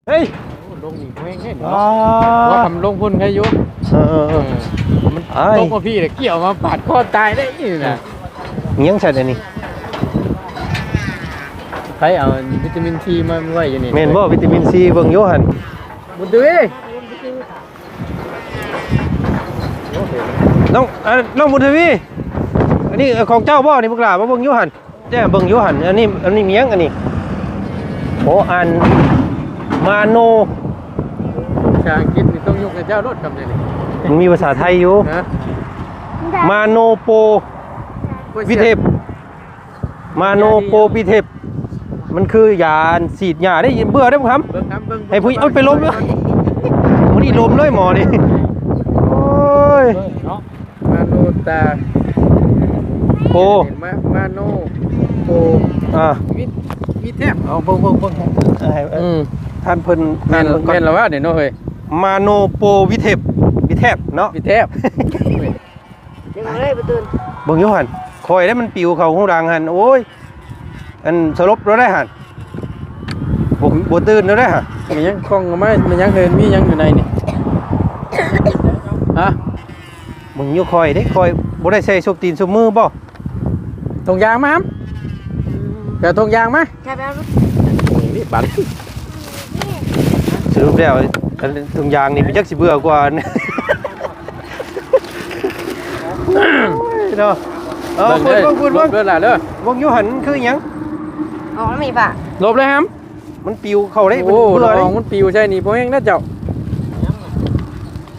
ເຮີ້ຍ ໂອ້ ລົງນີ້ແຮງເດ້ ອໍ ເນາະ ວ່າຄຳລົງພຸ້ນໃຄຢູ່ ເອີ ເອີ ເອີ ເອີ ມັນ ອ້າຍ ຕົກມາພີ້ແລ້ວ ກ່ຽວມາປາດຄໍຕາຍໄດ້ນີ້ນະ ອີ່ຫຍັງຊັ້ນອັນນີ້ ໃຜເອົາວິຕາມິນຊີມາໄວ້ຢູ່ນີ້ ແມ່ນບໍ່? ວິຕາມິນຊີເບິ່ງຢູ່ຫັ້ນ ບຸນທະວີ ນ້ອງ ເອີ ນ້ອງບຸນທະວີ ອັນນີ້ ເອີ ຂອງເຈົ້າບໍ່ນີ້ ບັກຫຼ້າມາເບິ່ງຢູ່ຫັ້ນ ແຈ້ເບິ່ງຢູ່ຫັ້ນ ອັນນີ້ ອັນນີ້ມີຫຍັງອັນນີ້? ໂອ້ ອ່ານ ມາໂນ ພາສາອັງກິດນີ້ຕ້ອງຍົກໃຫ້ເຈົ້າໂລດຄຳນີ້ ມັນມີພາສາໄທຢູ່ ຮະ? ມາໂນໂປວິເທບ ມາໂນໂປວິເທບ ມັນຄືຢາສີດຫຍ້າເດ້ ເບື່ອເດ້ ເບິ່ງຄຳ ເບິ່ງຄຳ ເບິ່ງ ໃຫ້ຜູ້ ເອີ ໄປລົມ ເບິ່ງ ມື້ນີ້ລົມເລີຍໝໍນີ້ ໂອ້ຍ ເນາະ ມາໂນຕາ ໂປ ມາ ມາໂນ ໂປ ອ່າ ວິ ວິເທບ ເອົາເບິ່ງ ເບິ່ງ ເບິ່ງ ເອີ ໃຫ້ ອືມ ທ່ານເພິ່ນ ແມ່ນ ອ່ານເບິ່ງກ່ອນ ແມ່ນລະວະນີ້ເນາະເຮີ້ຍ ມາໂນໂປວິເທບ ວິເທບເນາະ ວິເທບ ເບິ່ງເລີຍບໍ່ຕື່ນ ເບິ່ງຢູ່ຫັ້ນ ຂ້ອຍໄດ້ມັນປິວເຂົ້າຮູດັງຫັ້ນ ໂອ້ຍ ອັນສະຫຼົບແລ້ວໄດ໋ຫັ້ນ ບໍ່ ບໍ່ຕື່ນແລ້ວໄດ໋ຫັ້ນ ມີຫຍັງ ກ້ອງເອົາມາ ມີຫຍັງເຫັນ ມີຫຍັງຢູ່ໃນນີ້ ຮະ? ມຶງຢູ່ຂ້ອຍເດ້ ຂ້ອຍບໍ່ໄດ້ໃສ່ສົບຕີນສົບມືບໍ່? ຖົງຢາງມາຫຳ ໄປເອົາຖົງຢາງມາ ໃຊ່ ໄປເອົາ ນີ້ບັດ ສະຫຼຸບແລ້ວ ອັນຖົງຢາງນີ້ມັນຈັກຊິເບື່ອກວ່າ ໂອ້ຍເນາະ ເອີ ເບິ່ງເດີ ເບິ່ງ ເບິ່ງ ເບິ່ງ ເບິ່ງຫຼາຍເດີ ເບິ່ງຢູ່ຫັ້ນຄືຫຍັງ? ອອກແລ້ວມີປະ ຫຼົບເລີຍຫຳ ມັນປິວເຂົ້າເດ້ ໂອ້ ມັນເບື່ອເດ້ ລະອອງມັນປິວໃສ່ນີ້ ບໍ່ແຮງນະເຈົ້າ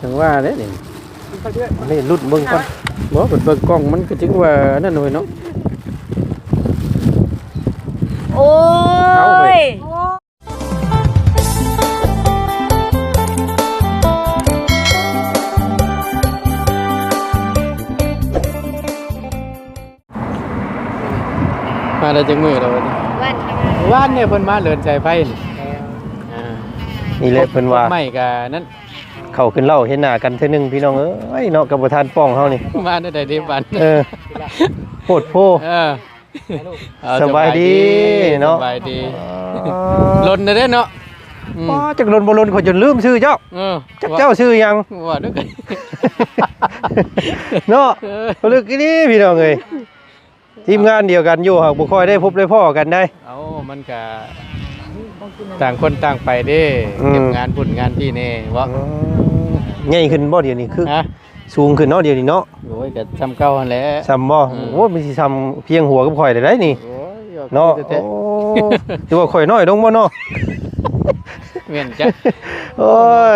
ຈັ່ງວ່າເດ້ນີ້ ນີ້ລຸ້ນເບິ່ງກ່ອນ ບໍ່ ເພິ່ນເບິ່ງກ້ອງມັນກໍຖືວ່ານັ້ນໂດຍເນາະ ໂອ້ຍ ເອົາເວີຍ ມາໄດ້ຈັກມື້ແລ້ວວະນີ້? ວານນີ້ ວານນີ້ເພິ່ນມາເລີນສາຍໄຟນີ້ ເອີ ອ່າ ນີ້ແຫຼະເພິ່ນວ່າ ກົກໄມ້ກະນັ້ນ ເຂົ້າຂຶ້ນເລົ່າເຫັນໜ້າກັນເທື່ອໜຶ່ງ ພີ່ນ້ອງເອີຍເນາະ ກັບປະທານປ້ອງເຮົານີ້ ມາແນວໃດເດບັດ ເອີ ໂພດໂພ ເອີ ເອົາ ສະບາຍດີ ສະບາຍດີເນາະ ສະບາຍດີ ອໍ ດົນແລ້ວເດ້ເນາະ ອືມ ປ້າ ຈັກດົນບໍ່ດົນ ຂ້ອຍຈົນລືມຊື່ເຈົ້າ ເອີ ຈັກເຈົ້າຊື່ຫຍັງ ວ່າເດີ ເນາະ ເອີ ລຶກອີ່ຫຼີພີ່ນ້ອງເອີຍ ທີມງານດຽວກັນຢູ່ ຫາກບໍ່ຄ່ອຍໄດ້ພົບໄດ້ພໍ້ກັນໃດ໋ ເອົ້າ ມັນກະຕ່າງຄົນຕ່າງໄປເດ້ ອືມ ເກັບງານພຸ້ນງານພີ້ແດ່ເບາະ ອືມ ໃຫຍ່ຂຶ້ນບໍ່ດຽວນີ້ ຄື ຮະ? ສູງຂຶ້ນເນາະດຽວນີ້ເນາະ ໂອ້ຍ ກະຊ່ຳເກົ່າຫັ້ນແຫຼະ ຊ່ຳບໍ່? ອືມ ໂອ້ຍ ມັນຊິຊ່ຳພຽງຫົວກັບຂ້ອຍໄດ້ນີ້ ໂອ້ຍ ເນາະ ໂອ້ ຖືວ່າຂ້ອຍນ້ອຍລົງບໍ່ເນາະ ແມ່ນຈ້ະ ໂອ້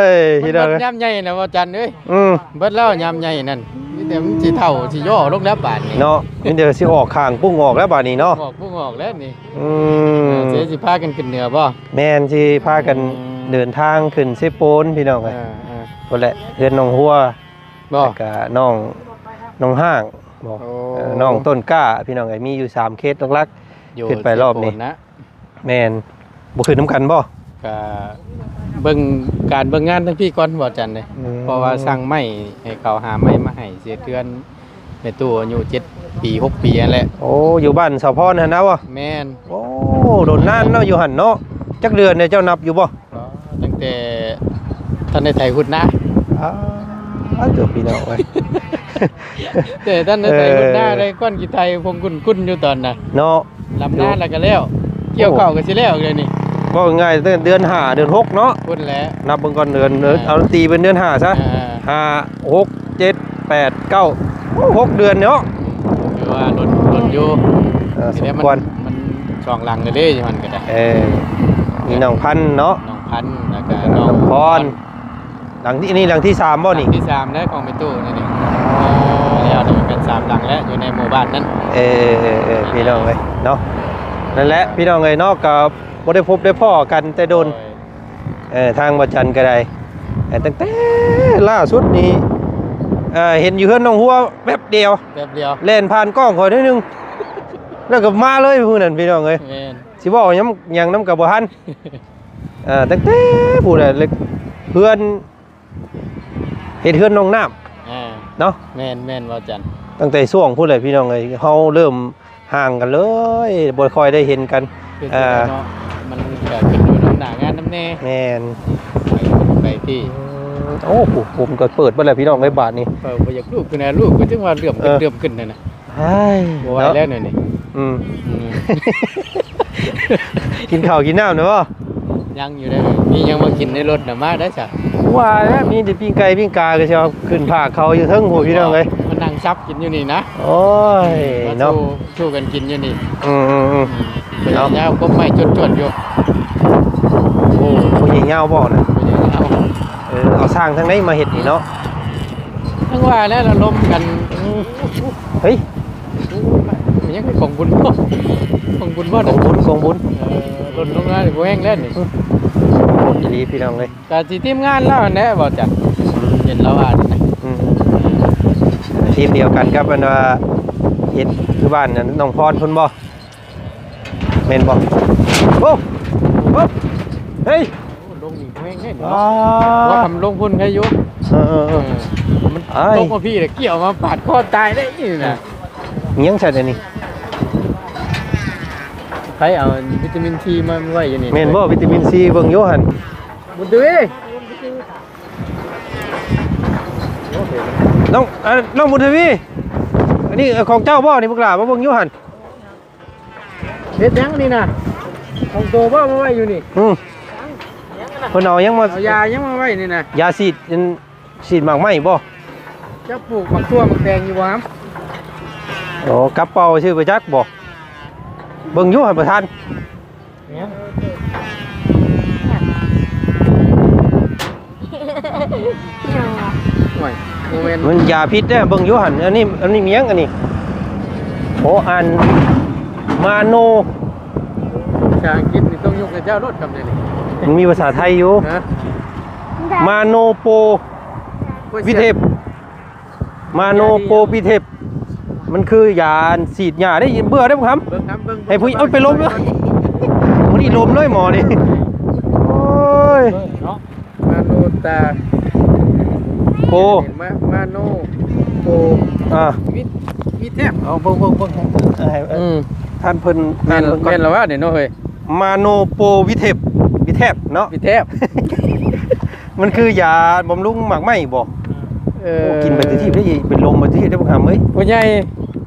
ຍ ເບິດຍາມໃຫຍ່ນະ ບໍ່ຈັນເອີຍ ອືມ ເບິດແລ້ວຍາມໃຫຍ່ນັ້ນ ມີແຕ່ມັນຊິເຖົ້າຊິຍໍລົງແລ້ວບາດນີ້ເນາະ ມີແຕ່ຊິອອກຂ້າງປຸ້ງອອກແລ້ວບາດນີ້ເນາະ ອອກປຸ້ງອອກແລ້ວນີ້ ອືມ ເອີ ຊິພາກັນຂຶ້ນເໜືອບໍ່? ແມ່ນ ຊິພາກັນ ອືມ ເດີນທາງຂຶ້ນເຊໂປນ ພີ່ນ້ອງເອີຍ ເອີ ເອີ ພຸ້ນແຫຼະ ເຮືອນໜອງຫົວ ບໍ່ ແລ້ວກະນ້ອງ ນ້ອງຮ້າງບໍ່ ໂອ້ ເອີ ນ້ອງຕົ້ນກ້າ ພີ່ນ້ອງເອີຍ ມີຢູ່ສາມເຂດຫຼັກໆ ຂຶ້ນໄປລອບນີ້ ແມ່ນ ບໍ່ຂຶ້ນນຳກັນບໍ່? ກະເບິ່ງການເບິ່ງງານທັງພີ້ກ່ອນ ບໍ່ຈັນເດ້ ອືມ ເພາະວ່າສັ່ງໄມ້ໃຫ້ເຂົາຫາໄມ້ມາໃຫ້ເສດເຮືອນ ແມ່ຕູ້ອາຍຸເຈັດປີ ຫົກປີຫັ້ນແຫຼະ ໂອ້ ຢູ່ບ້ານສາວພອນຫັ້ນນະບໍ່? ແມ່ນ ໂອ້ ດົນນານເນາະ ຢູ່ຫັ້ນເນາະ ຈັກເດືອນແລ້ວ ເຈົ້ານັບຢູ່ບໍ່? ກໍຕັ້ງແຕ່ທັນໄດ້ໄຖຮຸດນາ ອ້າ ເຈົ້າພີ່ນ້ອງເອີຍ ແຕ່ທັນໄດ້ໄຖຮຸດນາ ເອີ ໄດ້ກ້ອນຂີ້ໄຖ ພົງກຸ້ນໆຢູ່ຕອນນະ ເນາະ ລຳນາແລ້ວກໍແລ້ວ ກ່ຽວເຂົ້າກໍຊິແລ້ວເດນີ້ ເວົ້າງ່າຍໆ ຕັ້ງແຕ່ເດືອນຫ້າ ເດືອນຫົກເນາະ ພຸ້ນແຫຼະ ນັບເບິ່ງກ່ອນເດືອນ ເອີ ເອີ ເອົາຕີເປັນເດືອນຫ້າຊະ ເອີ ຫ້າ ຫົກ ເຈັດ ແປດ ເກົ້າ ໂອ້ ຫົກເດືອນເນາະ ຖືວ່າດົນ ດົນຢູ່ ເອີ ສົມຄວນ ມັນສອງຫຼັງເລີຍເດ້ ຢູ່ຫັ້ນກໍໄດ້ ເອີ ມີນ້ອງພັນເນາະ ນ້ອງພັນ ແລ້ວກໍນ້ອງ ນ້ອງພອນ ຫຼັງທີ່ ນີ້ຫຼັງທີ່ສາມບໍ່ນີ້? ຫຼັງທີ່ສາມແລ້ວຂອງແມ່ຕູ້ນີ້ ອໍ ແລ້ວນີ້ເປັນສາມຫຼັງແລ້ວ ຢູ່ໃນໝູ່ບ້ານນັ້ນ ເອີ ເອີ ເອີ ພີ່ນ້ອງເອີຍເນາະ ນັ້ນແຫຼະ ພີ່ນ້ອງເອີຍເນາະ ກໍບໍ່ໄດ້ພົບໄດ້ພໍ້ກັນແຕ່ດົນ ໂດຍ ເອີ ທາງບໍ່ຈັນກໍໄດ້ ເອີ ຕັ້ງແຕ່ລ່າສຸດນີ້ ເອີ ເຫັນຢູ່ເຮືອນໜອງຫົວແປັບດຽວ ແປັບດຽວ ແລ່ນຜ່ານກ້ອງຂ້ອຍໜ້ອຍໜຶ່ງ ແລ້ວກໍມາເລີຍມື້ນັ້ນ ພີ່ນ້ອງເອີຍ ແມ່ນ ຊິເວົ້າຫຍັງ ຫຍັງນຳກໍບໍ່ທັນ ເອີ ຕັ້ງແຕ່ຜູ້ໃດເຮັດເຮືອນ ເຮັດເຮືອນໜອງນ້ຳ ອ່າ ເນາະ ແມ່ນໆ ເວົ້າຈັນ ຕັ້ງແຕ່ຊ່ວງພຸ້ນແຫຼະ ພີ່ນ້ອງເອີຍ ເຮົາເລີ່ມຫ່າງກັນເລີຍ ບໍ່ຄ່ອຍໄດ້ເຫັນກັນ ຄື ອ່າ ເນາະ ມັນກໍຂຶ້ນຢູ່ນຳໜ້າງານ ນຳແດ່ ແມ່ນ ໄປພຸ້ນໄປພີ້ ອືມ ໂອ້ ໂຫ ຜົມກໍເປີດເບິດແລ້ວພີ່ນ້ອງເອີຍ ບາດນີ້ ເອີ ບໍ່ຢາກລູກຂຶ້ນນະ ລູກກໍຈັ່ງວ່າເຫຼື້ອມ ເອີ ເຫຼື້ອມຂຶ້ນນັ້ນນະ ເຮີ້ຍ ບໍ່ໄຫວແລ້ວ ເນາະ ນີ້ ອືມ ອືມ ກິນເຂົ້າກິນນ້ຳແລ້ວບໍ່? ຍັງຢູ່ເດ້ ມີຫຍັງມາກິນໃນລົດນະ ມາໄດ້ຊະ ວ່າແລ້ວ ມີແຕ່ປີ້ງໄກ່ປີ້ງກາ ກໍຊິເອົາຂຶ້ນພາກເຂົາຢູ່ເທິງພຸ້ນ ພີ່ນ້ອງເອີຍ ມານັ່ງຊັບກິນຢູ່ນີ້ນະ ໂອ້ຍ ມາ ເນາະ ສູ້ກັນກິນຢູ່ນີ້ ອືມໆໆ ອືມ ເນາະ ຍາວກົບໄມ້ຈວດໆຢູ່ ໂອ້ ຜູ້ໃຫຍ່ຍາວບໍ່ນະ? ຜູ້ໃຫຍ່ຍາວ ເອີ ເອົາສ້າງທາງໃດມາເຮັດນີ້ເນາະ? ຈັ່ງວ່າແລ້ວ ລະລົມກັນ ເຮີ້ຍ ມັນຍັງເປັນກອງບຸນບໍ່? ກອງບຸນບໍ່? ກອງບຸນ ກອງບຸນ ເອີ ຫຼົ່ນລົງມານີ້ບໍ່ແຮງແລ້ວນີ້ ອືມ ຄົນອີ່ຫຼີພີ່ນ້ອງເອີຍ ກະຊິທີມງານລາວຫັ້ນແຫຼະ ບໍ່ຈັກ ເຫັນລາວວ່ານີ້ນະ ອືມ ທີມດຽວກັນກັບອັນວ່າເຮັດຢູ່ບ້ານນັ້ນ ນ້ອງພອນພຸ້ນບໍ່? ແມ່ນບໍ່? ໂອ້ ໂອ້ ເຮີ້ຍ ລົງອີກແຮງເດ້ ອ່າ ວ່າຄຳລົງພຸ້ນໃຄຢູ່ ເອີໆໆ ເອີ ມັນ ອ້າຍ ຕົກມາພີ້ແລ້ວ ກ່ຽວມາປາດຄໍຕາຍເດ້ນີ້ນະ ມີຫຍັງໃສ່ອັນນີ້? ໃຜເອົາວິຕາມິນຊີມາໄວ້ຢູ່ນີ້ ແມ່ນບໍ່? ວິຕາມິນຊີເບິ່ງຢູ່ຫັ້ນ ບຸນທະວີ ນ້ອງ ເອີ ນ້ອງບຸນທະວີ ອັນນີ້ຂອງເຈົ້າບໍ່ນີ້? ບັກຫຼ້າມາເບິ່ງຢູ່ຫັ້ນ ເຮັດຫຍັງນີ້ນະ? ຂອງໂຕບໍ່ມາໄວ້ຢູ່ນີ້? ອືມ ເພິ່ນເອົາຫຍັງມາ ເອົາຢາຫຍັງມາໄວ້ນີ້ນະ? ຢາສີດ ອັນ ສີດໝາກໄມ້ບໍ່? ເຈົ້າປູກໝາກຖົ່ວໝາກແຕງຢູ່ບໍ່? ໂອ້ ກັບເປົ່າຊື່ ບໍ່ຈັກບໍ່? ເບິ່ງຢູ່ຫັ້ນປະທານ. ໂອ້ຍ ບໍ່ແມ່ນ ມັນຢາພິດເດ້ ເບິ່ງຢູ່ຫັ້ນ ອັນນີ້ ອັນນີ້ມີຫຍັງອັນນີ້? ໂອ້ ອ່ານ ມາໂນ ພາສາອັງກິດນີ້ຕ້ອງຍົກໃຫ້ເຈົ້າໂລດຄຳນີ້ ມັນມີພາສາໄທຢູ່ ຮະ? ມາໂນໂປວິເທບ ມາໂນໂປວິເທບ ມັນຄືຢາສີດຫຍ້າເດ້ ເບື່ອເດ້ ບຸນຄຳ ເບິ່ງຄຳ ເບິ່ງ ໃຫ້ຜູ້ ເອົາໄປລົມເລີຍ ມື້ນີ້ລົມເລີຍໝໍນີ້ ໂອ້ຍ ເນາະ ມາໂນຕາ ໂປ ມາ ມາໂນໂປ ອ່າ ວິ ວິເທບ ເອົາເບິ່ງ ເບິ່ງ ເບິ່ງ ເອີ ອືມ ທ່ານເພິ່ນ ແມ່ນ ແມ່ນລະວະນີ້ເນາະເອີຍ ມາໂນໂປວິເທບ ວິເທບເນາະ ວິເທບ ມັນຄືຢາບຳລຸງໝາກໄມ້ບໍ່? ເອີ ໂອ້ ກິນໄປແຕ່ທີ່ໄດ້ ເປັນລົມໄປທີ່ໄດ້ ບໍ່ຄຳເອີຍ ຜູ້ໃຫຍ່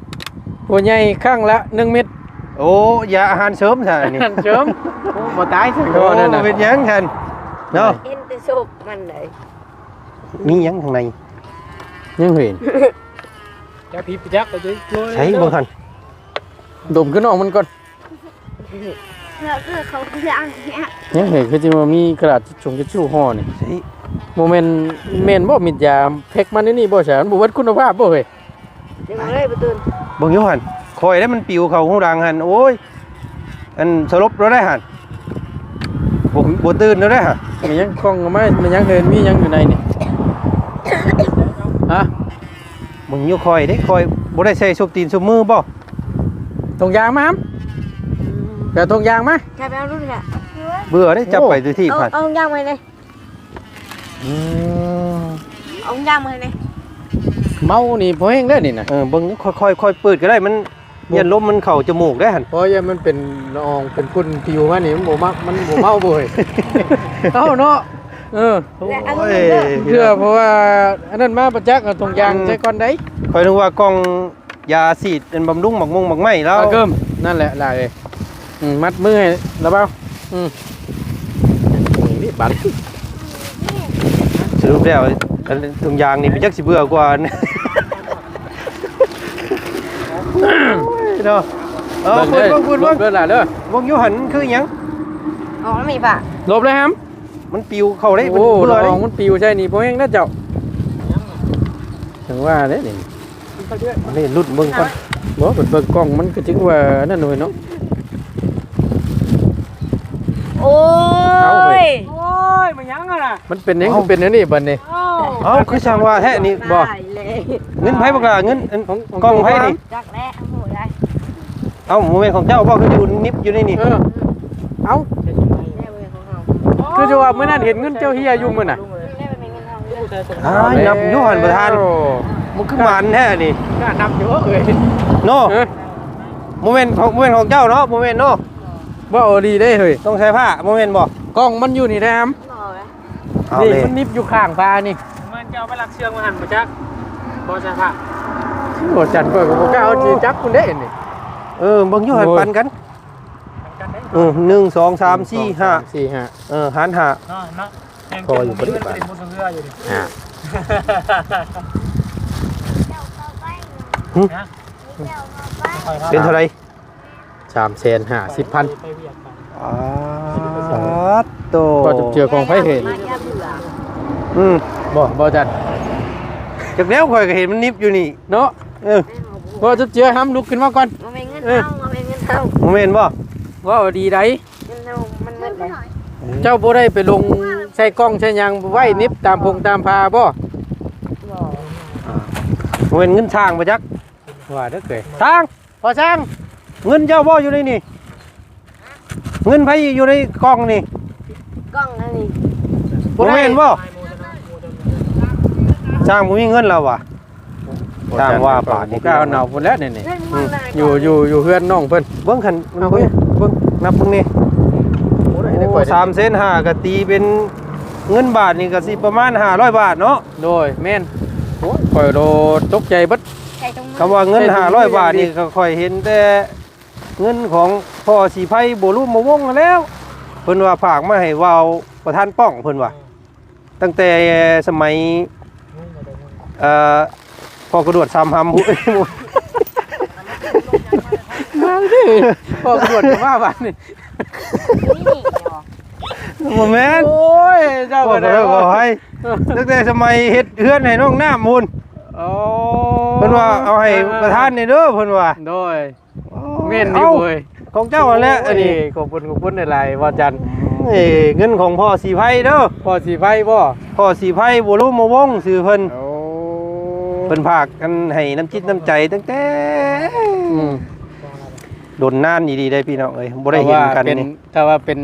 ຜູ້ໃຫຍ່ຄັ້ງລະໜຶ່ງເມັດ ໂອ້ ຢາອາຫານເສີມຊະນີ້ ອາຫານເສີມ ໂອ້ ບໍ່ຕາຍຊັ້ນ ໂອ້ ບໍ່ເປັນຫຍັງຊັ້ນເນາະ ເຫັນແຕ່ສົບມັນເລີຍ ມີຫຍັງຂ້າງໃນ? ຍັງເຫັນ ຈັກຜີໄປຈັກ ໃສເບິ່ງຫັ້ນ ດົມຂຶ້ນອອກມັນກ່ອນ. ເພື່ອ ເພື່ອເຂົາຄືອັນເນີ້ຍ ຍັງເຫັນຄືຊິວ່າມີກະດາດຊົງທິດຊູ່ຫໍ່ນີ້ ຊິ ບໍ່ແມ່ນ ແມ່ນບໍ່? ມີດຢາແພັກມາໃນນີ້ບໍ່ຊະ? ມັນບໍ່ເບິດຄຸນນະພາບບໍ່ເຮີ້ຍ? ເບິ່ງເລີຍບໍ່ຕື່ນ ເບິ່ງຢູ່ຫັ້ນ ຂ້ອຍໄດ້ມັນປິວເຂົ້າຫູຫຼັງຫັ້ນ ໂອ້ຍ ອັນສະຫຼົບແລ້ວໄດ໋ຫັ້ນ ບໍ່ ບໍ່ຕື່ນແລ້ວໄດ໋ຫັ້ນ ມີຫຍັງ ກ້ອງເອົາມາ ມີຫຍັງເດີນ ມີຫຍັງຢູ່ໃນນີ້ ຮະ? ມຶງຢູ່ຂ້ອຍເດ້ ຂ້ອຍບໍ່ໄດ້ໃສ່ຊຸບຕີນຊຸບມືບໍ່? ຖົງຢາງມາຫຳ ໄປເອົາຖົງຢາງມາ ໃຊ່ ໄປເອົາລຸ້ນກະ ເບື່ອເດ້ ຈັບໄປ ໂອ້ ທີ່ທີ່ ເອົາ ພັດ ເອົາຖົງຢາງມາໃຫ້ແດ່ ອືມ ເອົາຖົງຢາງມາໃຫ້ແດ່ ເມົານີ້ພໍແຮງເດ້ນີ້ນະ ເອີ ເບິ່ງ ຄ່ອຍໆ ຄ່ອຍເປີດກໍໄດ້ ມັນ ບໍ່ ຢ້ານລົມມັນເຂົ້າຈະມູກເດ້ຫັ້ນ ເພາະຢ້ານມັນເປັນລະອອງເປັນຝຸ່ນປິວມານີ້ ມັນບໍ່ມັກ ມັນບໍ່ເມົາເວີຍ ເອົ້າເນາະ ເອີ ໂອ້ຍ ເພື່ອ ເພາະວ່າອັນນັ້ນມາປະຈັກ ເອົາຖົງຢາງ ອືມ ໃສ່ກ່ອນໄດ໋ ຂ້ອຍນຶກວ່າກ່ອງຢາສີດ ອັນບຳລຸງໝາກມົງໝາກໄມ້ແລ້ວ ເອີ ເກີມ ນັ້ນແຫຼະຫຼາຍເອີຍ ອືມ ມັດມືໃຫ້ລະເບົາ ອືມ ນີ້ບັດ ສະຫຼຸບແລ້ວ ອັນຖົງຢາງນີ້ໄປຈັກຊິເບື່ອກວ່າ ເນາະ ເອີ ເບິ່ງເດີ ເບິ່ງ ເບິ່ງ ເບິ່ງ ເບິ່ງຫຼາຍເດີ ເບິ່ງຢູ່ຫັ້ນຄືຫຍັງ ອອກແລ້ວມີປະ ຫຼົບແລ້ວຫຳ ມັນປິວເຂົ້າເດ້ ໂອ້ ມັນເບື່ອເດ້ ລະອອງມັນປິວໃສ່ນີ້ ບໍ່ແຮງນະເຈົ້າ ຈັ່ງວ່າເດ້ນີ້ ນີ້ລຸ້ນເບິ່ງກ່ອນ ບໍ່ ເບິ່ງ ເບິ່ງກ້ອງມັນກໍຖືວ່ານັ້ນໂດຍເນາະ ໂອ້ ເອົາເວີຍ ຍ ໂອ້ຍ ມັນຫຍັງຫັ້ນນະ ມັນເປັນຫຍັງ ເອົ້າ ຄືເປັນແນວນີ້ບັດນີ້ ເອົ້າ ເອົ້າ ຄືຊ່າງວ່າແທ້ນີ້ ບໍ່ ເງິນໃຜບັກຫຼ້າ ເງິນ ອັນ ຂອງ ຂອງໃຜນີ້ ຈັກແຫຼະ ຮູ້ໄດ້ ເອົ້າ ບໍ່ແມ່ນຂອງເຈົ້າບໍ່ ຄືຢູ່ນິບຢູ່ໃນນີ້ ເອີ ເອົ້າ ຄືຈະວ່າມື້ນັ້ນເຫັນເງິນເຈົ້າເຮຍຢູ່ມື້ນະ ອ່າ ນັບຢູ່ຫັ້ນປະທານ ໂອ້ ມັນຄືໝານແທ້ນີ້ ກ້ານັບຢູ່ເອີຍ ເນາະ ເອີ ບໍ່ແມ່ນຂອງ ບໍ່ແມ່ນຂອງເຈົ້າເນາະ ບໍ່ແມ່ນເນາະ ເວົ້າອີ່ຫຼີເດ້ເຮີ້ຍ ຕ້ອງໃສ່ຜ້າ ບໍ່ແມ່ນບໍ່? ກ້ອງມັນຢູ່ນີ້ແຫຼະ ເອົາເລີຍ ນີ້ມັນນິບຢູ່ຂ້າງຝານີ້ ມັນຈະເອົາໄປລັກເຊື່ອງມາຫັ້ນບໍ່ຈັກ ບໍ່ຈັກພະ ບໍ່ຈັກ ຂ້ອຍກໍບໍ່ກ້າເອົາຊິຈັບພຸ້ນເດ້ນີ້ ເອີ ເບິ່ງຢູ່ຫັ້ນ ໂອ້ຍ ປັນກັນ ປັນກັນເດ້ ເອີ ໜຶ່ງ ສອງ ສາມ ສີ່ ຫ້າ ໜຶ່ງ ສອງ ສາມ ສີ່ ຫ້າ ເອີ ຫານຫ້າ ເນາະ ເນາະ ພໍຢູ່ບໍ່ໄດ້ປານ ເປັນຜູ້ເຊື່ອຢູ່ນີ້ ອ່າ ຫຶ ເປັນເທົ່າໃດ? ສາມແສນຫ້າສິບພັນ ໄປວຽກກັນ ອາດໂຕ ພໍຈົບເຈືອຂອງໃຜເຫັນ ອືມ ບໍ່ ບໍ່ຈັດ ຈັກແລ້ວ ຂ້ອຍກໍເຫັນມັນນິບຢູ່ນີ້ເນາະ ເອີ ພໍຈົບເຈືອ ຫ້ຳລຸກຂຶ້ນມາກ່ອນ ບໍ່ແມ່ນເງິນເຮົາ ບໍ່ແມ່ນເງິນເຮົາ ບໍ່ແມ່ນບໍ່? ເວົ້າດີໃດ ເງິນເຮົາມັນໝົດແລ້ວ ເຈົ້າບໍ່ໄດ້ໄປລົງໃສ່ກ້ອງໃສ່ຫຍັງໄວ້ນິບຕາມພົງຕາມພາບໍ່? ບໍ່ ອ່າ ບໍ່ແມ່ນເງິນຊ່າງບໍ່ຈັກ ວ່າເດີເອີຍ ຊ່າງ ພໍ່ຊ່າງ ເງິນເຈົ້າບໍ່ຢູ່ໃນນີ້? ເງິນໃຜຢູ່ໃນກ່ອງນີ້? ກ່ອງອັນນີ້ ບໍ່ແມ່ນບໍ່? ຊ່າງບໍ່ມີເງິນແລ້ວຫວາ? ຊ່າງວ່າບາດນີ້ ບໍ່ກ້າເອົາພຸ້ນແຫຼະນີ້ ເງິນມັນ ອືມ ຢູ່ ຢູ່ ຢູ່ເຮືອນນ້ອງເພິ່ນ ເບິ່ງຫັ້ນ ເອົາ ເບິ່ງ ເບິ່ງ ນັບເບິ່ງນີ້ ໂອ້ ສາມແສນຫ້າ ກໍຕີເປັນເງິນບາດນີ້ກໍຊິປະມານຫ້າຮ້ອຍບາດເນາະ ໂດຍ ແມ່ນ ໂອ້ຍ ຂ້ອຍໂລດຕົກໃຈເບິດ ໃສ່ຕົງມື ຄຳວ່າເງິນຫ້າຮ້ອຍບາດນີ້ ຂ້ອຍເຫັນແຕ່ເງິນຂອງພໍ່ສີໄພບໍ່ລວມບໍ່ວົງຫັ້ນແຫຼ້ວ ເພິ່ນວ່າຝາກມາໃຫ້ວ່າວປະທານປ້ອງ ເພິ່ນວ່າ ຕັ້ງແຕ່ສະໄໝ ເອີ ພໍ່ກະດວດສາມຫຳພຸ້ນ ມາເດີ ພໍ່ກະດວດກໍມາບາດນີ້ ບໍ່ແມ່ນ ໂອ້ຍ ເຈົ້າກໍໄດ້ ຂໍອະໄພ ຕັ້ງແຕ່ສະໄໝເຮັດເຮືອນໃຫ້ນ້ອງນ້ຳພຸ້ນ ໂອ້ ເພິ່ນວ່າເອົາໃຫ້ປະທານນີ້ເດີ ເພິ່ນວ່າ ໂດຍ ໂອ້ຍ ແມ່ນຢູ່ເວີຍ ຂອງເຈົ້າຫັ້ນແຫຼະ ໂອ້ຍ ອັນນີ້ ຂອບຄຸນ ຂອບຄຸນຫຼາຍໆ ບ່າວຈັນ ເອີ ເງິນຂອງພໍ່ສີໄພເດີ ພໍ່ສີໄພບໍ່? ພໍ່ສີໄພ ບົວລຸມ ບົວວົງ ຊື່ເພິ່ນ ໂອ້ ເພິ່ນຝາກອັນໃຫ້ນ້ຳຈິດນ້ຳໃຈຕັ້ງແຕ່ ອືມ ດົນນານອີ່ຫຼີເດ້ ພີ່ນ້ອງເອີຍ ບໍ່ໄດ້ເຫັນກັນນີ້ ຖ້າວ່າເປັນ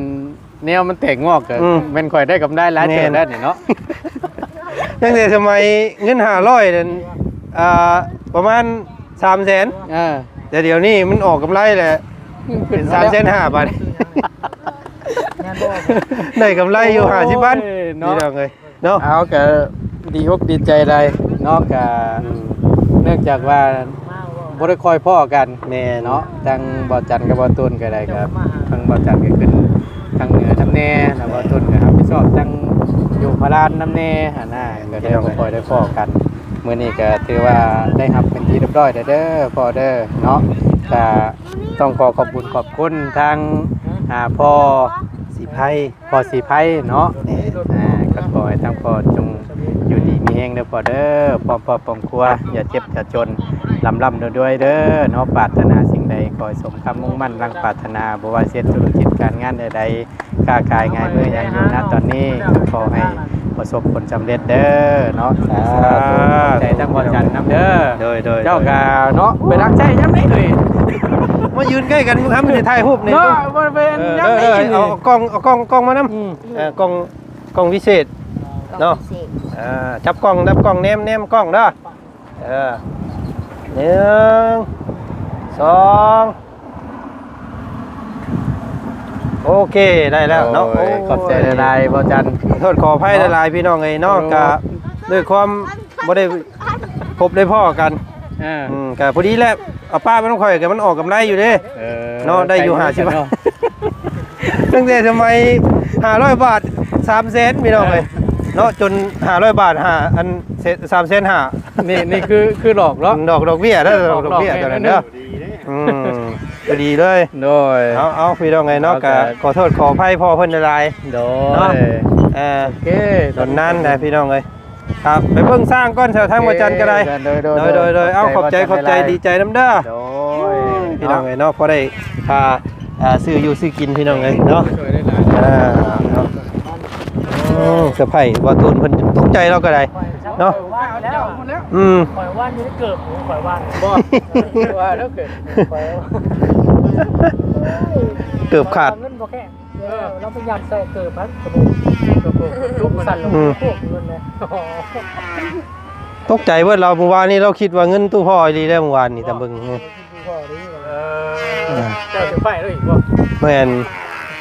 ແນວມັນແຕກງອກກໍ ອືມ ແມ່ນຂ້ອຍໄດ້ກຳໄລຫຼາຍເຕີບແລ້ວນີ້ເນາະ ແມ່ນ ຕັ້ງແຕ່ສະໄໝເງິນຫ້າຮ້ອຍນັ້ນ ອ່າ ປະມານສາມແສນ ເອີ ແຕ່ດຽວນີ້ມັນອອກກຳໄລແລ້ວ ເປັນສາມແສນຫ້າບາດ ໄດ້ກຳໄລຢູ່ຫ້າສິບພັນ ໂອ້ຍເນາະ ພີ່ນ້ອງເອີຍ ເນາະ ເອົາ ກະດີອົກດີໃຈຫຼາຍເນາະ ກະ ອືມ ເນື່ອງຈາກວ່າບໍ່ໄດ້ຄ່ອຍພໍ້ກັນ ແມ່ນ ເນາະ ທັງບ່າວຈັນກັບບ່າວຕຸນກໍໄດ້ ກໍທັງບ່າວຈັນກໍຂຶ້ນທາງເໜືອນຳແດ່ ແລ້ວບ່າວຕຸນກໍຮັບຜິດຊອບທາງຢູ່ພະລານນຳແດ່ຫັ້ນນະ ກໍໄດ້ບໍ່ຄ່ອຍໄດ້ພໍ້ກັນ ມື້ນີ້ກໍຖືວ່າໄດ້ຮັບເປັນທີ່ຮຽບຮ້ອຍແລ້ວເດີພໍ່ເດີເນາະ ກໍຕ້ອງຂໍຂອບບຸນຂອບຄຸນທາງ ອ່າ ພໍ່ສີໄພ ພໍ່ສີໄພເນາະ ແມ່ນ ອ່າ ກໍຂໍໃຫ້ທາງພໍ່ຈົ່ງຢູ່ດີມີແຮງເດີພໍ່ເດີ ພ້ອມຄອບພ້ອມຄົວ ຢ່າເຈັບຢ່າຈົນ ລ່ຳໆລວຍໆເດີເນາະ ປາດຖະໜາສິ່ງໃດຂໍໃຫ້ສົມຄຳມຸ່ງໝັ້ນດັ່ງປາດຖະໜາ ບໍ່ວ່າເຮັດທຸລະກິດການງານໃດໆ ຄ້າຂາຍງາຍມືຫຍັງຢູ່ນະຕອນນີ້ ກໍຂໍໃຫ້ປະສົບຜົນສຳເລັດເດີເນາະ ສາທຸ ຂອບໃຈທາງພໍ່ຈັນນຳເດີ ໂດຍໆ ເຈົ້າກໍເນາະ ໄປຮັກໃຊ້ຍາມໃດເອີຍ ມາຢືນໃກ້ກັນ ທຳຊິຖ່າຍຮູບນີ້ ເນາະ ບໍ່ແມ່ນຍາມໃດ ເອີ ເອີ ນີ້ ເອົາກ້ອງ ເອົາກ້ອງ ກ້ອງມານຳ ອືມ ເອີ ກ້ອງ ກ້ອງວິເສດເນາະ ກ້ອງວິເສດ ອ່າ ຈັບກ້ອງ ຈັບກ້ອງ ແນມ ແນມກ້ອງເດີ ເອີ ໜຶ່ງ ສອງ ໂອເຄ ໄດ້ແລ້ວເນາະ ໂອ້ຍ ໂອ້ຍ ຂອບໃຈຫຼາຍໆ ພໍ່ຈັນ ໂທດຂໍອະໄພຫຼາຍໆ ພີ່ນ້ອງເອີຍເນາະ ໂອ້ ກະດ້ວຍຄວາມບໍ່ໄດ້ພົບໄດ້ພໍ້ກັນ ເອີ ອືມ ກະພໍດີແຫຼະ ເອົາປະໄວ້ນຳຂ້ອຍ ກະມັນອອກກຳໄລຢູ່ເດ້ ເອີ ເນາະ ໄດ້ຢູ່ຫ້າສິບບາດ ຕັ້ງແຕ່ສະໄໝຫ້າຮ້ອຍບາດ ສາມແສນ ພີ່ນ້ອງເອີຍ ເອີ ເນາະ ຈົນຫ້າຮ້ອຍບາດ ຫ້າ ອັນ ສາມແສນຫ້າ ນີ້ ນີ້ຄື ຄືຫຼອກເນາະ ດອກ ດອກເບ້ຍເດີ ດອກເບ້ຍ ອອກດອກເນາະ ຕອນນັ້ນເດີ ອືມ ພໍດີເລີຍ ໂດຍ ເອົາ ເອົາ ພີ່ນ້ອງເອີຍເນາະ ເອົາ ກະ ກະຂໍໂທດຂໍອະໄພພໍ່ເພິ່ນຫຼາຍໆ ໂດຍ ເນາະ ເອີ ໂອເຄ ດົນນານແຫຼະ ພີ່ນ້ອງເອີຍ ຄັບ ໄປເບິ່ງຊ້າງກ່ອນ ແຖວທາງພະຈັນກໍໄດ້ ໂອເຄ ໂດຍ ໂດຍ ໂດຍ ໂດຍ ເອົາ ຂອບໃຈ ຂອບໃຈ ຂອບໃຈ ດີໃຈນຳເດີ ໂດຍ ພີ່ນ້ອງເອີຍເນາະ ພໍໄດ້ພາ ອ່າ ຊື້ຢູ່ຊື້ກິນ ພີ່ນ້ອງເອີຍເນາະ ເອີ ເນາະ ໂອ້ ເຊີໄພຣສ໌ບ່າວຕູນເພິ່ນຕົກໃຈ ລາວກໍໄດ້ເນາະ ອືມ ຂ້ອຍວ່າຢູ່ໃນເກີບ ຂ້ອຍວ່າ ບໍ່ ວ່າແລ້ວເກີບ ຂ້ອຍວ່າ ເກີບຂາດ ເງິນບໍ່ແຂງ ເອີ ລາວໄປຍັດໃສ່ເກີບຫັ້ນ ກະໂບກ ກະໂບກ ລຸກສັ່ນລົງ ອືມ ໂຄກເງິນແຫຼະ ຕົກໃຈເບິດລາວ ມື້ວານນີ້ລາວຄິດວ່າເງິນຕູ້ພໍ່ອີ່ຫຼີແລ້ວ ມື້ວານນີ້ ຕາມເບິ່ງ ເອີ ເຈົ້າຊິໄປແລ້ວອີກບໍ່ ແມ່ນ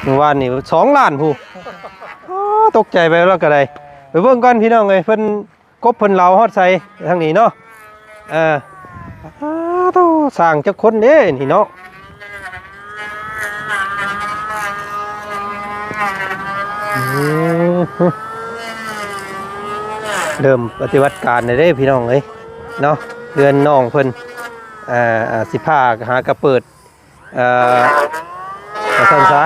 ມື້ວານນີ້ສອງລ້ານພຸ້ນ ຕົກໃຈໄປແລ້ວກໍໄດ້. ໄປເບິ່ງກ່ອນພີ່ນ້ອງເອີຍ ເພິ່ນ ກົບເພິ່ນເຫຼົາຮອດໃສທາງນີ້ເນາະ. ເອີ ອ້າໂທ້ ຊ່າງຈັກຄົນເດ້ນີ້ເນາະ. ອືມ ເລີ່ມປະຕິບັດການແລ້ວເດ້ພີ່ນ້ອງເອີຍເນາະ. ເຮືອນນ້ອງເພິ່ນ ອ່າ ອ່າ ຊິພາຫາກະເປີດ ເອີ ວ່າຊັ້ນຊະ.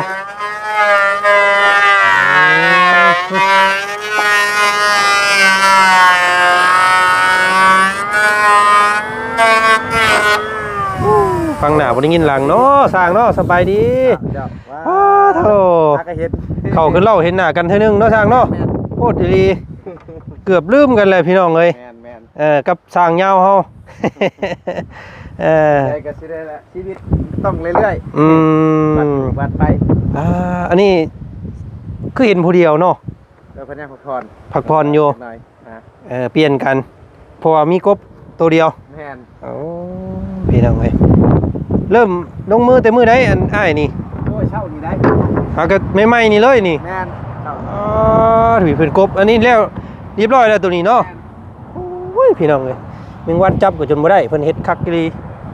ຟັງໜ້າບໍ່ໄດ້ຍິນຫຼັງເນາະ ຊ່າງເນາະ. ສະບາຍດີ. ເຈົ້າ ອ້າໂທ້ ຫາກະເຫັນ ເຂົ້າຄືເລົ່າເຫັນໜ້າກັນເທື່ອໜຶ່ງເນາະ ຊ່າງເນາະ. ແມ່ນ ໂພດອີ່ຫຼີ ເກືອບລືມກັນແຫຼະພີ່ນ້ອງເອີຍ. ແມ່ນໆ ເອີ ກັບຊ່າງຍາວເຮົາ ເອີ ໃດກໍຊິໄດ້ລະ ຊີວິດຕ້ອງເລື້ອຍໆ ອືມ ວັດໄປ. ອ່າ ອັນນີ້ຄືເຫັນຜູ້ດຽວເນາະ. ເອີ ເພິ່ນຍັງພັກຜ່ອນ ພັກຜ່ອນຢູ່ ຈັກໜ້ອຍນະ. ເອີ ປ່ຽນກັນ ເພາະວ່າມີກົບໂຕດຽວ. ແມ່ນ. ໂອ້ ພີ່ນ້ອງເອີຍ ເລີ່ມລົງມືແຕ່ມື້ໃດ ອັນອ້າຍນີ້? ໂອ້ຍ ເຊົ້ານີ້ໄດ໋. ຫາກໍໃໝ່ໆນີ້ເລີຍນີ້. ແມ່ນ ເຊົ້າ. ອໍ ຖືເພິ່ນກົບ ອັນນີ້ແລ້ວ ຮຽບຮ້ອຍແລ້ວໂຕນີ້ເນາະ. ແມ່ນ. ໂອ້ຍ ພີ່ນ້ອງເອີຍ ແມງວັນຈັບກໍຈົນບໍ່ໄດ້ ເພິ່ນເຮັດຄັກອີ່ຫຼີ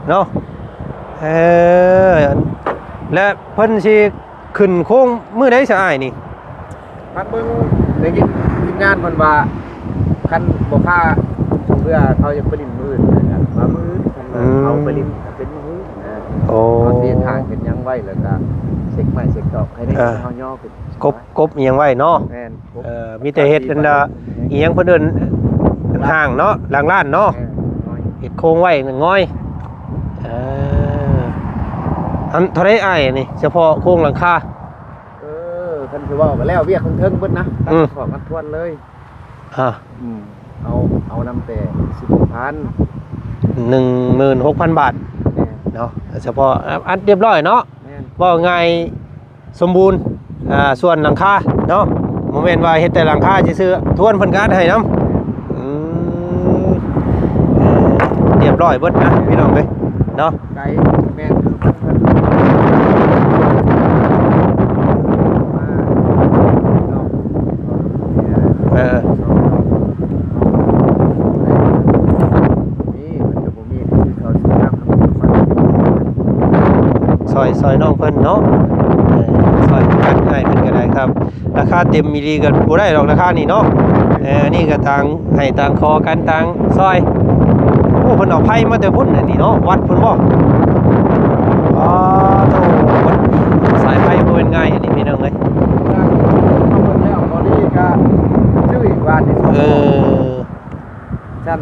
ເນາະ. ເອີ ແລະເພິ່ນຊິຂຶ້ນໂຄງມື້ໃດຊະອ້າຍນີ້? ພັກເບິ່ງ ໄດ້ຍິນທີມງານເພິ່ນວ່າ ຄັນບໍ່ຄາເພື່ອເຂົາຢາກໄປຫຼິ້ນມື້ອື່ນ ວ່າມື້ອື່ນ ຄັນວ່າ ອືມ ເຂົາໄປຫຼິ້ນກໍເປັນມື້ອື່ນນະ. ໂອ້ ເຮົາຊິເຮັດທາງເຮັດຫຍັງໄວ້ ແລ້ວກໍເຊັກໄມ້ເຊັກຕອກໃຫ້ໄດ້ ເອີ ເຮົາຍໍຂຶ້ນ ກົບ ກົບອີ່ຫຍັງໄວ້ເນາະ. ແມ່ນ. ເອີ ມີແຕ່ເຮັດອັນນ່າ ອີ່ຫຍັງເພິ່ນເອີ້ນ ຫ້າງເນາະ ຫຼັງຮ້ານເນາະ. ເອີ ງ່ອຍ ເຮັດໂຄງໄວ້ງ່ອຍ. ເອີ ອັນເທົ່າໃດອ້າຍນີ້ ສະເພາະໂຄງຫຼັງຄາ? ເອີ ຄັນຊິເວົ້າກໍແລ້ວວຽກຂ້າງເທິງເບິດນະ ອືມ ຕັດຂອກຕັດທວນເລີຍ. ຮະ ອືມ ເອົາ ເອົານຳແຕ່ສິບຫົກພັນ ໜຶ່ງໝື່ນຫົກພັນບາດ. ແມ່ນ. ເນາະ ສະເພາະອັດຮຽບຮ້ອຍເນາະ. ແມ່ນ. ເວົ້າງ່າຍ ສົມບູນ ອ່າ ສ່ວນຫຼັງຄາເນາະ ບໍ່ແມ່ນວ່າເຮັດແຕ່ຫຼັງຄາຊື່ໆ ທວນເພິ່ນກໍອັດໃຫ້ນຳ. ອືມ ຮຽບຮ້ອຍເບິດນະພີ່ນ້ອງເອີຍເນາະ. ໄກ ແມ່ນ ເອີ ມີ ມັນກໍບໍ່ມີ ຄືເຂົາຊິນຳ ຊ່ອຍ ຊ່ອຍນ້ອງເພິ່ນເນາະ. ເອີ ຊ່ອຍກັນອ້າຍເພິ່ນກໍໄດ້ຄັບ. ລາຄາເຕັມອີ່ຫຼີກໍບໍ່ໄດ້ດອກ ລາຄານີ້ເນາະ. ເອີ ອັນນີ້ກໍຕ່າງໃຫ້ຕ່າງຂໍກັນ ຕ່າງຊ່ອຍ. ໂອ້ ເພິ່ນເອົາໄຟມາແຕ່ພຸ້ນ ອັນນີ້ເນາະ ວັດພຸ້ນບໍ່? ອໍ ໂທ້ ສາຍໄຟບໍ່ແມ່ນງ່າຍອັນນີ້ ພີ່ນ້ອງເອີຍ. ເອົາເບິ່ງແລ້ວ ພໍດີກໍຊື້ອີກບາດນີ້. ເອີ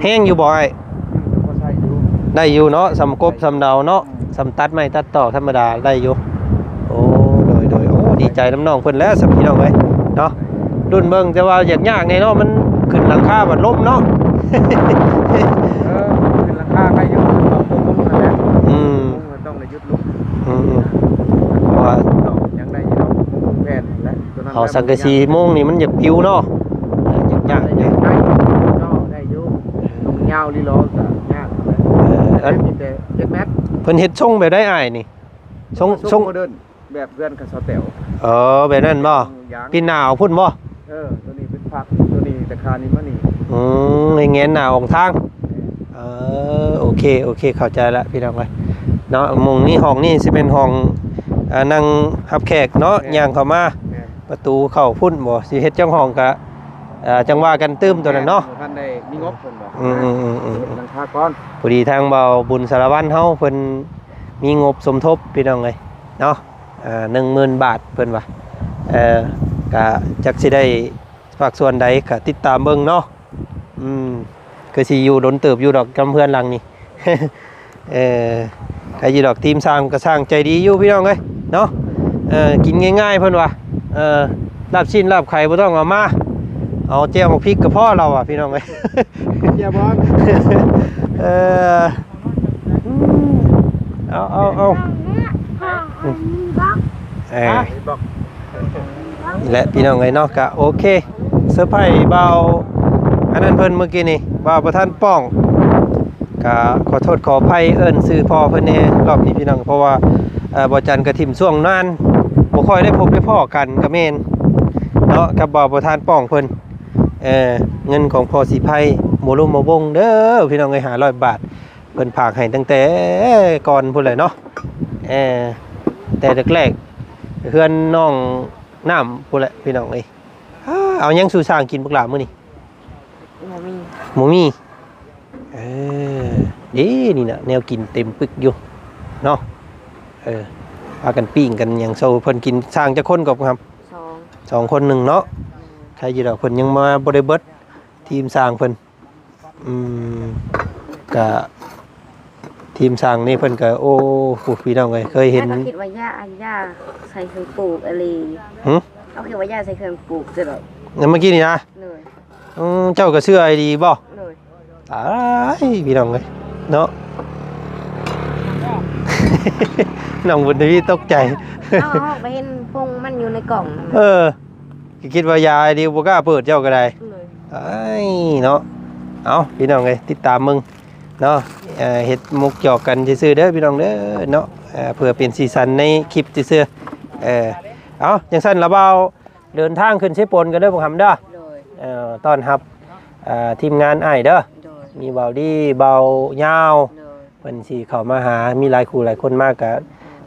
ແຮງຢູ່ບໍ່ອ້າຍ? ອືມ ພໍໃຊ້ຢູ່ ໄດ້ຢູ່ເນາະ ສ່ຳກົບສ່ຳເດົາເນາະ. ອືມ ສ່ຳຕັດໄມ້ຕັດຕອກທຳມະດາໄດ້ຢູ່. ໂອ້ ໂດຍ ໂດຍ ໂອ້ ດີໃຈນຳນ້ອງເພິ່ນແຫຼະ ສ່ຳພີ່ນ້ອງເອີຍເນາະ. ລຸ້ນເບິ່ງ ແຕ່ວ່າຢາກຍາກແນ່ເນາະ ມັນຂຶ້ນຫຼັງຄາບັດລົມເນາະ. ເອີ ຂຶ້ນຫຼັງຄາໄປຢູ່ ເອົາໂປງມຸງຫັ້ນແຫຼະ. ອືມ ມຸງກໍຕ້ອງໄດ້ຢຸດ ອືມໆ ເພາະວ່າ ເອົາຫຍັງໄດ້ຢູ່ດອກ ແຜ່ນແຫຼະ ຕົວນັ້ນ ເອົາສັງກະສີມຸງນີ້ມັນຢາກປິວເນາະ. ເອີ ຢາກ ຢາກ ໄດ້ຢູ່ ເນາະ ໄດ້ຢູ່. ເອີ ມັນຍາວລີຫຼໍກໍຍາກແຫຼະ. ເອີ ອັນ ມີແຕ່ເຈັດແມັດ. ເພິ່ນເຮັດຊົງແບບໃດອ້າຍນີ້? ຊົງ ຊົງ ຊົງໂມເດີນ ແບບເຮືອນຂະເຊາແຕວ. ເອີ ແບບນັ້ນບໍ່? ຢາງ ປິ່ນໜ້າອອກພຸ້ນບໍ່? ເອີ ຕົວນີ້ເປັນພັກ ຕົວນີ້ຕາຄານນີ້ມານີ້. ອືມ ໃຫ້ແງນໜ້າອອກທາງ. ແມ່ນ. ເອີ ໂອເຄ ໂອເຄ ເຂົ້າໃຈລະພີ່ນ້ອງເອີຍເນາະ. ໝ່ອງນີ້ ຫ້ອງນີ້ຊິເປັນຫ້ອງ ອ່າ ນັ່ງຮັບແຂກເນາະ. ແມ່ນ. ຍ່າງເຂົ້າມາ. ແມ່ນ. ປະຕູເຂົ້າພຸ້ນບໍ່? ຊິເຮັດຈັກຫ້ອງກະ ອ່າ ຈັ່ງວ່າກັນຕື່ມຕົວນັ້ນເນາະ. ແມ່ນ. ບໍ່ທັນໄດ້ມີງົບເພິ່ນບອກ. ອືມໆໆໆ ເຮັດຫຼັງຄາກ່ອນ. ພໍດີທາງເບົາບຸນສາລະວັນເຮົາເພິ່ນມີງົບສົມທົບພີ່ນ້ອງເອີຍເນາະ. ອ່າ ໜຶ່ງໝື່ນບາດເພິ່ນວ່າ. ເອີ ກະຈັກຊິໄດ້ພາກສ່ວນໃດກະຕິດຕາມເບິ່ງເນາະ. ອືມ ຄືຊິຢູ່ດົນເຕີບຢູ່ດອກ ນຳເຮືອນຫຼັງນີ້. ເອີ ໃຄຢູ່ດອກ ທີມຊ່າງກໍຊ່າງໃຈດີຢູ່ພີ່ນ້ອງເອີຍເນາະ. ເອີ ກິນງ່າຍໆ ເພິ່ນວ່າ. ເອີ ລາບຊີ້ນລາບໄຂ່ບໍ່ຕ້ອງເອົາມາ ເອົາແຈ່ວໝາກພິກກໍພໍລາວວ່າ ພີ່ນ້ອງເອີຍ. ເອີ ເອົາ ເອົາ ເອົາ ເອີ ແລະ ພີ່ນ້ອງເອີຍເນາະ ກະໂອເຄ ເຊີໄພບ່າວ ອັນນັ້ນເພິ່ນມື້ກີ້ນີ້ ບ່າວບໍ່ທັນປ້ອງ ກະຂໍໂທດຂໍອະໄພ ເອີ້ນຊື່ພໍ່ເພິ່ນແດ່ ລອບນີ້ພີ່ນ້ອງ ເພາະວ່າ ເອີ ບ່າວຈັນກະຖິ້ມຊ່ວງນານ ບໍ່ຄ່ອຍໄດ້ພົບໄດ້ພໍ້ກັນກະແມ່ນ ເນາະ ກັບບ່າວປະທານປ້ອງເພິ່ນ ເອີ ເງິນຂອງພໍ່ສີໄພ ບໍ່ລົມບໍ່ວົງເດີພີ່ນ້ອງເອີຍ ຫ້າຮ້ອຍບາດ ເພິ່ນຝາກໃຫ້ຕັ້ງແຕ່ກ່ອນພຸ້ນແຫຼະເນາະ ເອີ ແຕ່ແລກໆ ເຮືອນນ້ອງນ້ຳພຸ້ນແຫຼະພີ່ນ້ອງເອີຍ. ເອົາຫຍັງສູ່ຊ່າງກິນບັກຫຼ້າມື້ນີ້? ບໍ່ມີ ບໍ່ມີ. ເອີ ເດ້ ນີ້ນະ ແນວກິນເຕັມປຶກຢູ່ເນາະ ເອີ ພາກັນປີ້ງກັນຫຍັງໂຊເພິ່ນກິນ. ຊ່າງຈັກຄົນກໍຄັບ? ສອງ ສອງຄົນໜຶ່ງເນາະ ໃຄຢູ່ດອກ ເພິ່ນຍັງມາບໍ່ໄດ້ເບິດ ທີມຊ່າງເພິ່ນ ອືມ ກະທີມຊ່າງນີ້ເພິ່ນກະ ໂອ້ ຜູ້ພີ່ນ້ອງເອີຍ ເຄີຍເຫັນ ເຮົາຄິດວ່າຢາ ຢາໃສ່ເຄື່ອງປູກອີ່ຫຼີ ຫື? ເຮົາຄິດວ່າຢາໃສ່ເຄື່ອງປູກຊະດອກ ແລ້ວເມື່ອກີ້ນີ້ນະ ໂດຍ ອືມ ເຈົ້າກໍເຊື່ອອີ່ຫຼີບໍ່? ໂດຍ ຕາຍ ພີ່ນ້ອງເອີຍເນາະ ນ້ອງບຸນທະວີຕົກໃຈ ເຮົາ ເຮົາໄປເຫັນພົງມັນຢູ່ໃນກ່ອງນັ້ນນະ ເອີ ກໍຄິດວ່າຢາດີ ບໍ່ກ້າເປີດ ເຈົ້າກໍໄດ້ ໂດຍ ຕາຍເນາະ. ເອົາ ພີ່ນ້ອງເອີຍ ຕິດຕາມເບິ່ງເນາະ ເອີ ເຮັດມຸກຫຍອກກັນຊື່ໆເດີພີ່ນ້ອງເດີເນາະ ເອີ ເພື່ອເປັນສີສັນໃນຄລິບຊື່ໆ ເອີ ເອົາ ຈັ່ງຊັ້ນລະ ບ່າວ ເດີນທາງຂຶ້ນເຊໂປນກັນເດີບັກຫຳເດີ ໂດຍ ເອີ ຕ້ອນຮັບ ເອີ ທີມງານອ້າຍເດີ ໂດຍ ມີບ່າວດີ ບ່າວຍາວ ໂດຍ ເພິ່ນຊິເຂົ້າມາຫາ ມີຫຼາຍຄູ່ຫຼາຍຄົນມາກະ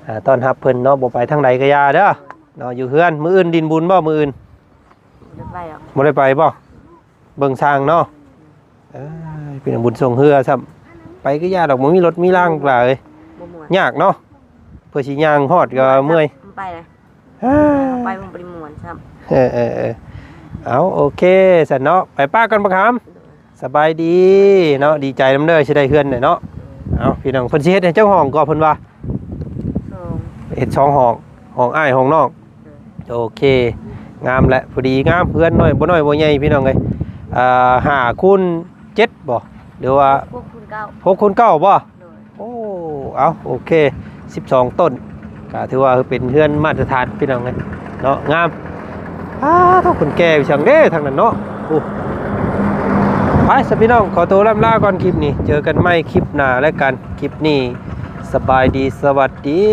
ເອີ ເອີ ຕ້ອນຮັບເພິ່ນເນາະ ບໍ່ໄປທາງໃດກະຢ່າເດີ ໂດຍ ເນາະ ຢູ່ເຮືອນ. ມື້ອື່ນດິນບຸນບໍ່? ມື້ອື່ນ ບໍ່ໄດ້ໄປດອກ ບໍ່ໄດ້ໄປບໍ່? ເບິ່ງຊ່າງເນາະ ເອີ ເປັນບຸນສົ່ງເຮືອຊ້ຳ ໄປກໍຢ່າດອກ ບໍ່ມີລົດມີລາງຫຼາຍ ບໍ່ມ່ວນ ຍາກເນາະ ເພື່ອຊິຍ່າງຮອດກໍເມື່ອຍ ໄປເລີຍ ໄປມັນບໍ່ໄດ້ມ່ວນຊ້ຳ ເອີໆໆ ເອົາ ໂອເຄຊັ້ນເນາະ ໄປປ້າກ່ອນບັກຫຳ ສະບາຍດີເນາະ ດີໃຈນຳເດີ ຊິໄດ້ເຮືອນແລ້ວເນາະ. ເອົາ ພີ່ນ້ອງ ເພິ່ນຊິເຮັດໃຫ້ຈັກຫ້ອງກໍເພິ່ນວ່າ? ສອງ ເຮັດສອງຫ້ອງ ຫ້ອງອ້າຍ ຫ້ອງນ້ອງ ໂອເຄ ງາມແຫຼະ ພໍດີງາມ ເຮືອນນ້ອຍ ບໍ່ນ້ອຍບໍ່ໃຫຍ່ພີ່ນ້ອງເອີຍ ອ່າ ຫ້າຄູນເຈັດບໍ່ ຫຼືວ່າ ຫົກຄູນເກົ້າ ຫົກຄູນເກົ້າບໍ່? ໂດຍ ໂອ້ ເອົາ ໂອເຄ ສິບສອງຕົ້ນ ກໍຖືວ່າເປັນເຮືອນມາດຕະຖານພີ່ນ້ອງເອີຍເນາະ ງາມ. ອ້າ ເຖົ້າຄົນແກ່ຢູ່ທາງເດ້ທາງນັ້ນເນາະ ໂອ້ ໄປຊະພີ່ນ້ອງ ຂໍໂຕລ່ຳລາກ່ອນ ຄລິບນີ້ ເຈີກັນໃໝ່ຄລິບໜ້າແລ້ວກັນ ຄລິບນີ້ ສະບາຍດີ ສະຫວັດດີ.